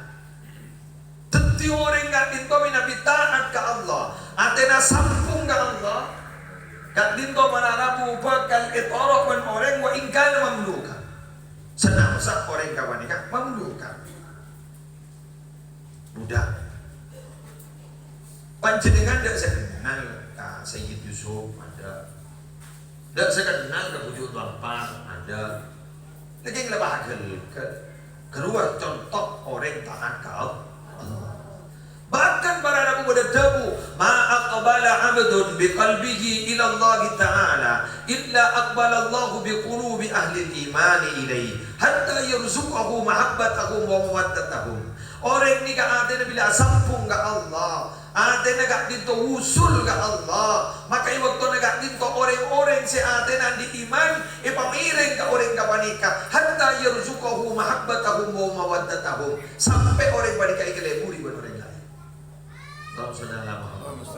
Dhâddhi orèng ka'dinto mènabi taat ka Allah, atèna sampung ka Allah, ka'dinto para rabu bhâkal ètoro' bân orèng wa in kana mamlukan. Sanaossa orèng kapanèka mamlukan. Budak. Panjenengan tadâ' sè kennal ka Sayyid Yusuf, tadâ'. Tadâ' sè kennal ka Bhuju' Tompang, tadâ'. Lakè' la bhâkal ka, kaluar conto orèng taat ka Allah. Bahkan para rabu bâdâ dhâbu, "Ma aqbala 'abdun bi qalbihi ila Allahi ta'ala, illa aqbalallahu bi qulubi ahlil imani ilaihi, hatta yarzuqahu mahabbatahum wa mawaddatahum." Orèng nèka atèna bilâ asampung ka Allah, atèna ka'dinto wusul ka Allah, maka è bâktona ka'dinto orèng-orèng sè atèna andi' iman èpamèrèng ka orèng kapanèka, hatta yarzuqahu mahabbatahum wa mawaddatahum, sampè' orèng panèka èkaleburi bân orèng laèn. Allahumma shalli ala Muhammad.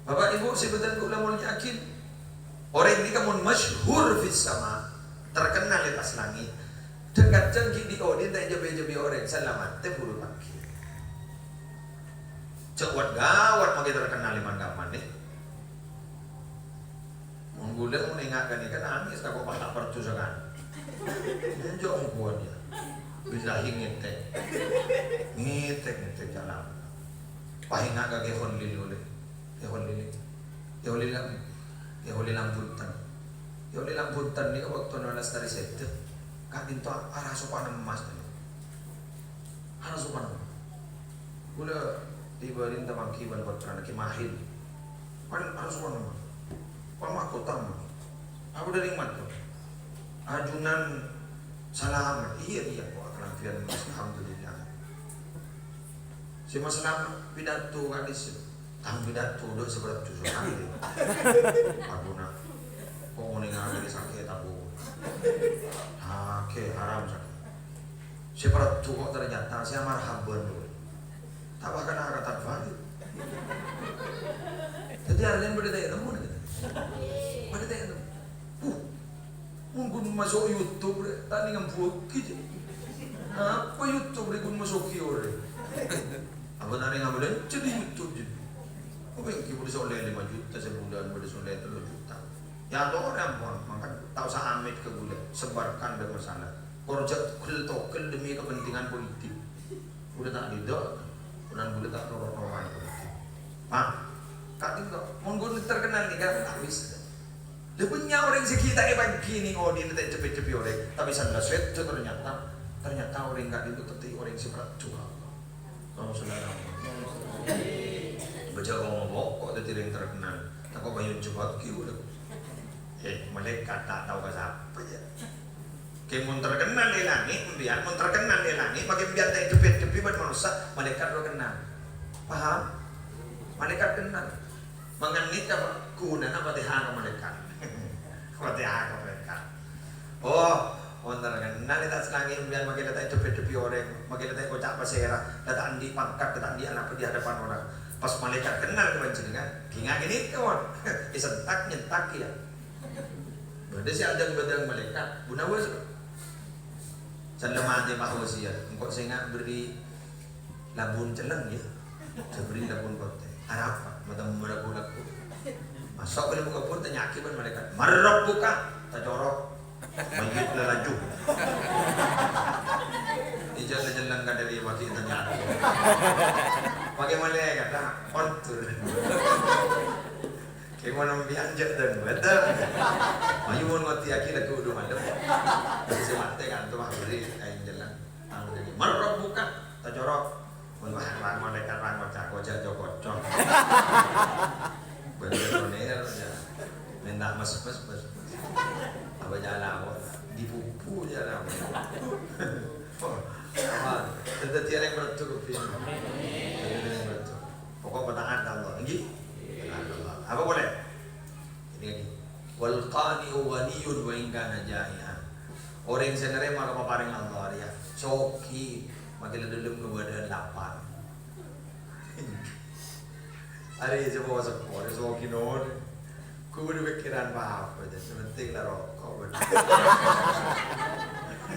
Bapa' Ibu sè bhâdhân kaulâ molja'aghi, orèng nèka mon masyhur fis sama, terkenal è attas langngè', dhâ-kadhâng ghi' dhi-odhi ta' èjhâbây-jhâbây orèng, salamatè buru paghi. Jhâ' wat-ghâwat makkè terkenal è man-kamman nè. Mon bulâ mon enga' ghânèka nangès tako' pas ta' parcajâ kan. Enjâ' ongghuwân, yâ. Billahi ngètèk. Ngètèk, ngètèk jhâ' la. Pas enga' ka Kè Kholil ollè. Kè Kholil. Kè Kholil, Kè Kholil Rambutan. Kè Kholil Rambutan nèka bâktona lastarè sèdhâ. Ka'dinto arassa pan emmas. Arassa pan emmas. Kaulâ èbâri' ènta mangghi bân pottrana Kè Mahil. Kan arassa pan emmas. Pamahkota emmas. Apa dhâri mator? Ajunan salamet. Iyâ, iyâ, kok kalambhiyân emmas, alhamdulillah. Sè masalah pidato ka'dissa'. Tang pidato dâ' sè bârât jhussè. Abuna. Kok ngènèng ngabâli sakè' tabu. Sakè' haram sakè'. Sè bârât kok ternyata sè amarhaban dulu. Ta' bahkan akad balik. Dhâddhi arèya bâdâ ta' ètemmo nèka. Bâdâ ta' ètemmo. Uh. Mon ghun maso' YouTube rè, ta' nèng ambuwâghi, jâ. Apa YouTube rè ghun masogi orèng? Apa ta' nèng amalân jâ di YouTube, jâ. Apa èngghi bâdâ sè ollè lèma juta sabulân, bâdâ sè ollè tello juta. Ya, atorè ampon, mangkana ta' osa amèt ka ghulâ, sebarkan, ta' masalah. Kor jâ' togel-togel demi kepentingan politik. Ghulâ ta' ridho, polana ghulâ ta' noro'-noro' politik. Pak, ka'dinto, mon ghun terkenal nèka, ta' bisa. Lha, bânnya' orèng sè ghi' ta' èpangghi nèng odhi'na ta' èdhep-èdhebbhi orèng, tapè sella sèdhâ ternyata, ternyata orèng ka'dinto dhâddhi orèng sè parlo. Allahumma shalli ala Muhammad. Bâjâ kok ngomong, kok dhâddhi orèng terkenal. Tako' payu jebak ki udah. Eh, malaèkat ta' tao ka sapa, jâ. Kè mon terkenal è langngè', empèyan mon terkenal è langngè', makè empèyan ta' èdhep-èdhebbhi bân manossa, malaèkat rowa kenal. Paham? Malaèkat kenal. Mangkana nèka, Pak, ghunana Fatihah ka malaèkat. Fatihah ka malaèkat. Oh, mon terkenal è attas langngè', empèyan makè la ta' èdhep-èdhebbhi orèng, makè la ta' èkoca' pasèra, la ta' andi' pangkat, la ta' andi' anapa di hadapan orang. Pas malaèkat kenal ka panjhennengngan, ghi' ngangèn nèka, mon. Èsentak, nyentak, ya. Bâdâ sè adhâng-bâdhâng malaèkat, bu Nawas. Cellem atè Pak Wasiat, engko' sènga' bherri' labun celleng, ya. Jâ bherri' labun potè. Arapa? Matemmo lagu-lagu. Maso' ka dâlem kabun, tanya'aghi bân malaèkat. "Man rabbuka?" Tacorok. Mayyit la laju. Ijâ la celleng kadâ' lèbât ètanya'aghi. Makè malaèkat, ta'? Ondur. Kè mon empèyan jâ' dhân bâdâ. Mayu mon ngodiyâghi lagu adu malem. Sè matè kanto mah bherri' kaèn jelleng. Tang dhâddhi, "Man rabbuka?" Tacorok. Mon wah, wah, malaèkat wah ngoca'-ngoca' jâ' kocok. Bâdâ roner, jâ'. Mènta mes-mes, mes-mes. Apa jâ' la, dipupu jâ' la. Oh, apa? Dhâddhi orèng mardhu, Bi. Dhâddhi orèng mardhu. Pokok taat ka Allah, èngghi? Taat ka Allah. Apa polè? Ini lagi. "Wal qani'u ghaniyyun wa in kana ja'i'an." Orèng sè narèma ka paparèngnga Allah rèya soghi, makè la dâlem kabâdâ'ân lapar. Arè sè po-, sepo, arè soghi non. Ghun bâdâ pèkkèran pa-apa, jâ, sè pentèng la roko', bâdâ.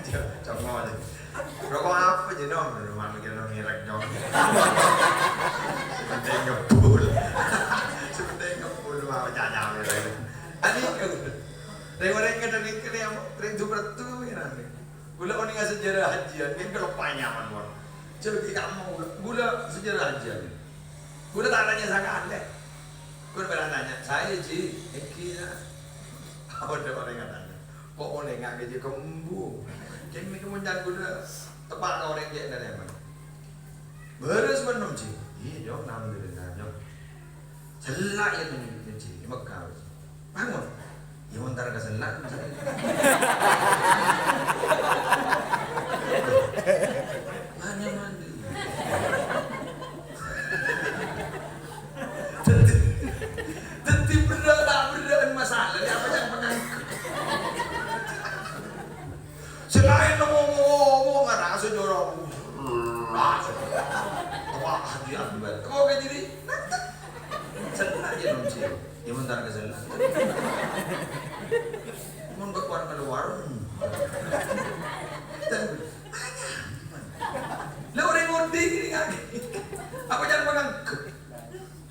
Cong-, congol, jâ. Roko' apa, jâ, Nom? Rumah mikir Nom ngèrèk, Nom. Sè pentèng ngebbhul. Sè pentèng ngebbhul, rumah caca ngèrèk. Ani, rèng-orèng kadhâng ngèngkèl, ya, rèng jumratu, ya, nanti. Ghulâ onènga sejarah hajjiân, kan kalau panyaman, mon. Jâ' ghi' kamu, ghulâ, ghulâ sejarah hajjiân. Ghulâ ta' tanya sakalè. Ghulâ pernah tanya, "Saè, Ji?" "Èngghi, ya." Apa dâ' orèng tanya? Kok orèng ngangghâ Ji kembu? Kèng nèka mon can ghulâ teppa' ka orèng cè' narèma. "Bârâs bân nom, Ji?" "Iyâ, Jong, alhamdulillah, Jong." Sella, yâ, neng, neng, Ji, è Mekkah, Ji. Bangun. Yâ, mon ta' ka sella, Ji. Manja-manja. Dhâddhi, dhâddhi berrâ' ta' berrâ'ân masalah, yâ, apa yang mengangguk? Sè laèn ngomong-ngomong, ngarasa jorok. Lah, apa hadiah buat? Apa kayak gini? Nanti. Sella yâ, Nom, Ji. Yâ, mon ta' ka sella. Mon kok keluar-keluar. Lah, orèng ngodhi gini kan. Apa jangan mengangguk?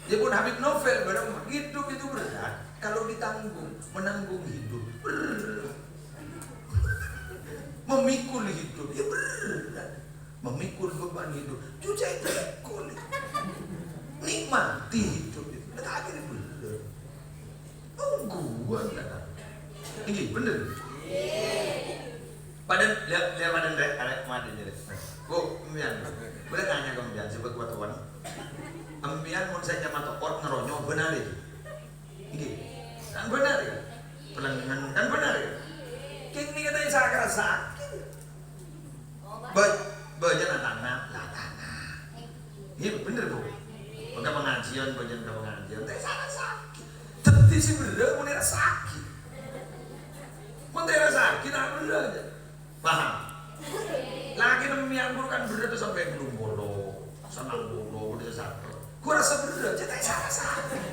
Ya pun Habib Novel bilang, hidup itu berat kalau ditanggung, menanggung hidup berat. Memikul hidup, ya berat. Cucai pekol. Nikmati hidup itu. Nah, akhirnya bener. Ongghuwân, ya, kan? Ngghi, bener. Padahal, lihat, lihat, padahal, rek, arek mati, jadi. Bu, empiyan. Boleh nanya ke empiyan, sebut kuat-kuat. Empiyan, mun saya nyama tokor, ngeronyo, benar itu. Ngghi. Kan benar, ya? Pelengan, kan benar, ya? Keng ini katanya saya kerasa sakit. Ba-, bâjâna tana, la tana. Iyâ, bener, Bu. Mangka pangajiân, bâjâna ka pangajiân. Ta' sala sakit. Dhâddhi sè berrâ' mon èra sakit. Mon ta' èra sakit, ta' berrâ' jâ. Paham? Lakè nemmèyan ghuru kan berrâ' sampè' bâllung polo, sannang polo, bâdâ sè sato. Ghu rasa berrâ', jâ ta' sala sakit.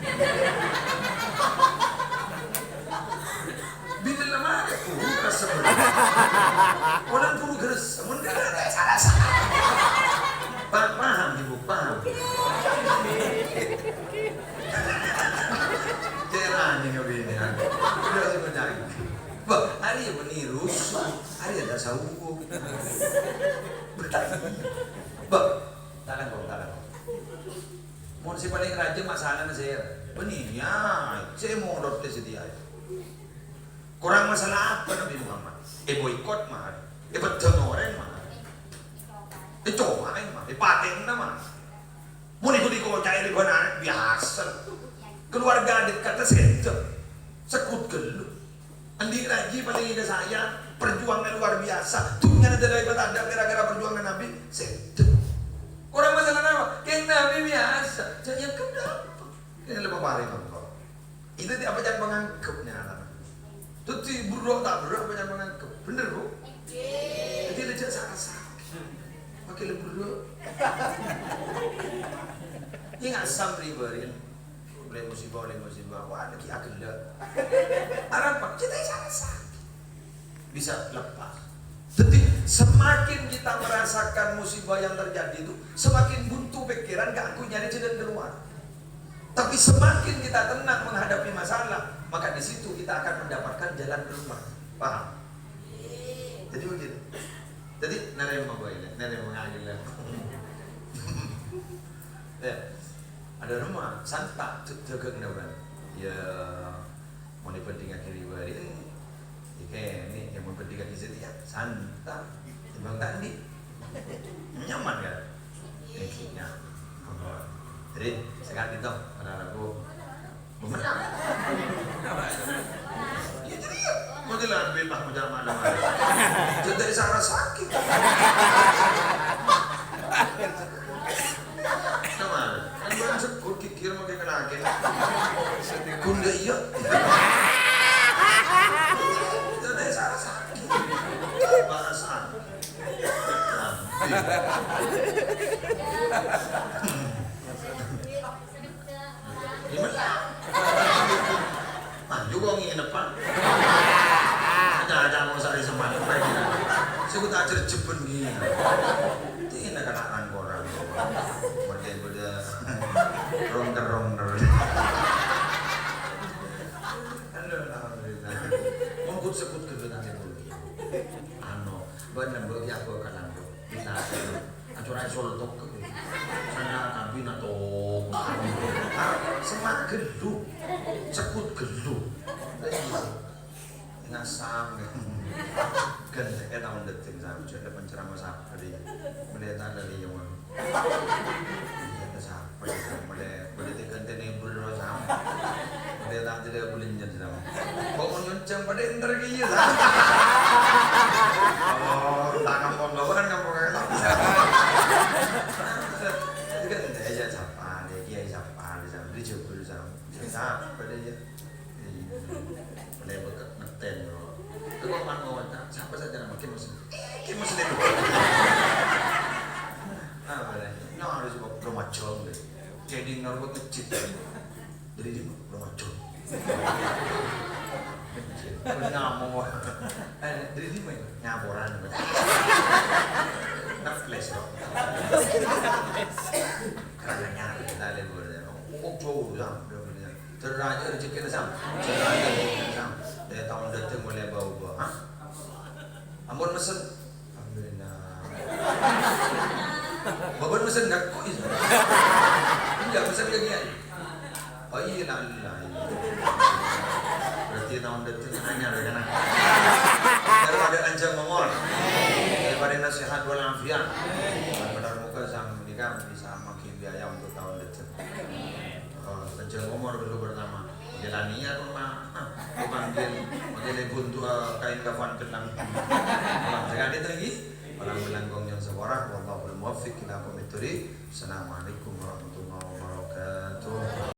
Bilâ la marè, ghu rasa berrâ'. Mon ghu rasa, mon ghu rasa, pa-, paham, Ibu, paham? Cèrana ngabinè, ha? Udah, sih, mencari. Bah, hari ya meniru, hari ada sawo. Bah, tangan kong, tangan kong. Mon sè palèng rajâ masalana sè bânnè, ya, sè molod ka sè dhiyâ. Korang masalah apa Nabi Muhammad? Èboikot mah, èpeddhâng orèng mah, ècowa'è mah, èpatèna mah. Mon èko-diko caè rèbân anè, biyasa. Keluarga dekat sèdhâ. Sekut ghâllu. Andi' rajhi palèng ka saya, perjuangan luar biasa. Dhunnyana dâlâi patadâ' gara-gara perjuangan Nabi, sèdhâ. Korang masalah napa? Kèng Nabi biyasa. Jâ' yang kedap. Kèng lebih parèng apa? Itu apa jân panganggep nyarana. Dhâddhi berrâ' ta' berrâ' apa jân panganggep. Bener, Bu? Dhâddhi la jâ' sa-, sakit. Makkè la berrâ'. Yè ngasam ri-bâri'. Olè musibah, olè musibah. Wah, lagi agella. Arapa? Kita sa-, sakit. Bisa lepas. Jadi, semakin kita merasakan musibah yang terjadi itu, semakin buntu pikiran, gak aku nyari jalan keluar. Tapi semakin kita tenang menghadapi masalah, maka di situ kita akan mendapatkan jalan keluar. Paham? Jadi begitu. Jadi, narèma bhâi, narèma ngajhâr. Ya. Ada rumah, santa, jâgâ, mudah-mudahan. Ya, Mon èbhândhingngaghi ri-bâri'en, yâ kènè', yâ mon bhândhingngaghi satèya, santa. Tèmbhâng ta' andi'. Nyaman, kan? Nyaman. Jadi, saka'dinto, para rabu. Bemenang. Yâ, jadi yâ. Mau dilambil, Pak, mau jalan malam. Jadi, saya rasa sakit. Kamma, kan bârâng sekut ghighir maskè kalakèn. Gunda iyâ. Dâddhi sara sakit. Bahasa. Gimana? Maju kok nginep, Pak. Ada-ada mau sari semangat, Pak. Saya tak jerjepen gini. Tina kena rangkoran. Mereka pada rongker-rongker. Alhamdulillah. Mongkut sebut ke benangnya dulu. Ano, bener bagi aku kanan. Bina, acora' soltok. Sana kabina to. Ah, semak ghâllu. Sekut ghâllu. Ngasam. Kan saya tahu detik, saya sudah penceramah sabar ya. Melihat ada dia, Wan. Melihat sabar ya, melihat, melihat ikan tenebel, Sam. Melihat tak tidak boleh nyet, Sam. Kok mau nyuncang pada enter ke iya, Sam? Oh, tak kampung, gak kan kampung, gak kan. Jadi kan, ya, ya, siapa, dia, dia siapa, dia, Sam. Dia jebol, Sam. Dia siapa, dia, ya. Iya. Mulai bengkak ngeten, bro. Itu kok man ngoca', siapa saja nama Ki Muslim? Eh, Ki Muslim. Apa deh? Nah, harus bawa rumah jong deh. Jadi normal masjid. Dari di rumah jong. Masjid. Nyamuk. Eh, dari di mana? Nyaboran. Nafles, bro. Karena nyari, kita lihat dulu deh. Oh, jauh, ya. Jârèya rejhekkèna, Sam. Jârèya rejhekkèna, Sam. Dâri taon dâteng molaè bâ-obâ, ha? Ampon mesen. Alhamdulillah. Bâ-obâ Pesen ka Kiai. Oh iyâ, la, la, iyâ. Berarti taon dâteng anyar, yâ, kan? Daripada panjhâng omor. Daripada sehat walafiat. Benar-benar moga sang menikah bisa makin biaya untuk taon dâteng. Oh, panjhâng omor dulu pertama. Jâ la niat, Mak. Bukan dia, model buntu, eh, kain kafan kenang. Wah, jangan itu lagi. Orang bilang gong yang seorang, wallahul muwaffiq ila aqwamit thoriq. Assalamualaikum warahmatullahi wabarakatuh.